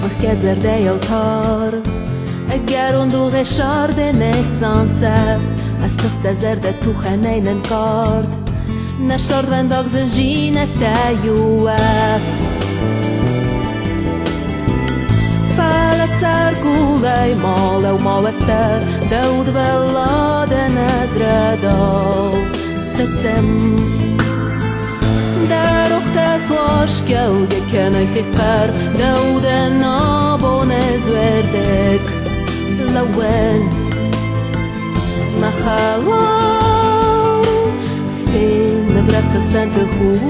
Махкӕдзӕрдӕйау тар. Ӕгӕрон дугъе шарде не сансӕфт, Ӕстыхст дӕ зӕрдӕ тухӕнӕй нӕнкъард. Нӕ шардвӕндаг зынзинӕдтӕ иу ӕфт. Фӕлӕ сӕркъулӕй ма лӕуу, ма уӕддӕр, дӕ удвӕлладӕн ӕз рӕдау фысым. Дӕ рохтӕ суас кӕугӕ кӕной хихъӕр, дӕ удӕн абон ӕз уӕрдӕг лӕууӕн. Мӕ хӕлар, фен ныврӕгъты хсӕнты хур.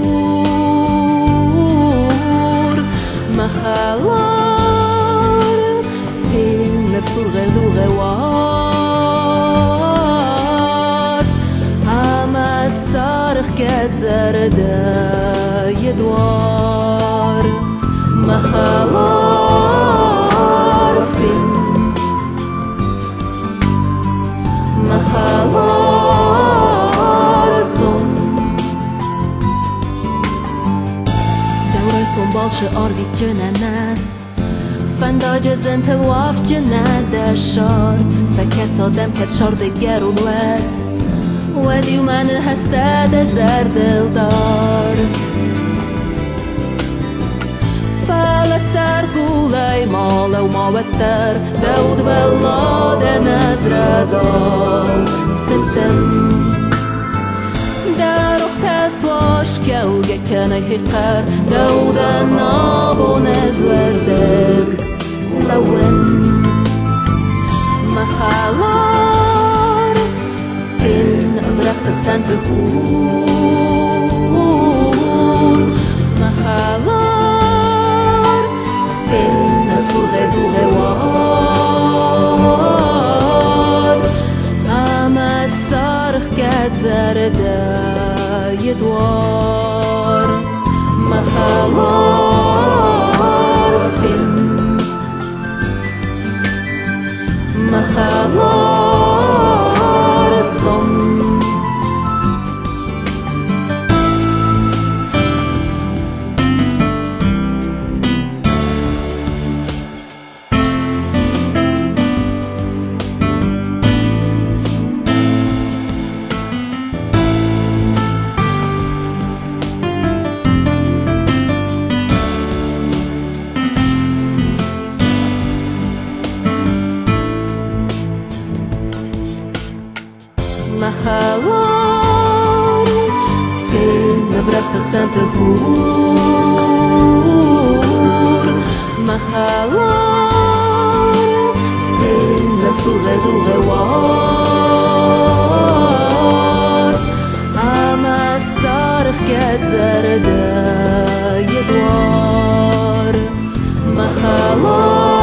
Мӕ хӕлар, фен ныфсургъе дугъе уар. Ӕмӕ сарыхгӕд зӕрдӕйы дуар. Мӕ хӕлар, фен. Мӕ хӕлар, зон. Дӕу райсом балшы арвитджынӕн ӕз. Фӕндаджы зынтыл уафджынӕ дӕ шард. Фӕкӕса дӕм кӕд шардыггӕрон уӕз. Уӕд-иу мӕ ныхӕстӕ дӕ зӕрдыл дар. Фӕлӕ сӕркъулӕй ма лӕуу, ма уӕддӕр, дӕ удвӕлладӕн ӕз рӕдау фысым. Дӕ рохтӕ суас кӕугӕ кӕной хихъӕр, дӕ удӕн абон ӕз уӕрдӕг лӕууын. Мӕ хӕлар, фен ӕврӕгъты хсӕнты хур. Мӕ хӕлар, фен ӕфсургъе дугъе уар. Ӕмӕ сарыхгӕд зӕрдӕйы дуар. Мӕ хӕлар, фен. Мӕ хӕлар, зон. Мӕ хӕлар, фен ӕврӕгъты хсӕнты хур. Мӕ хӕлар, фен ӕфсургъе дугъе уар. Ӕмӕ сарыхгӕд зӕрдӕйы дуар. Мӕ хӕлар,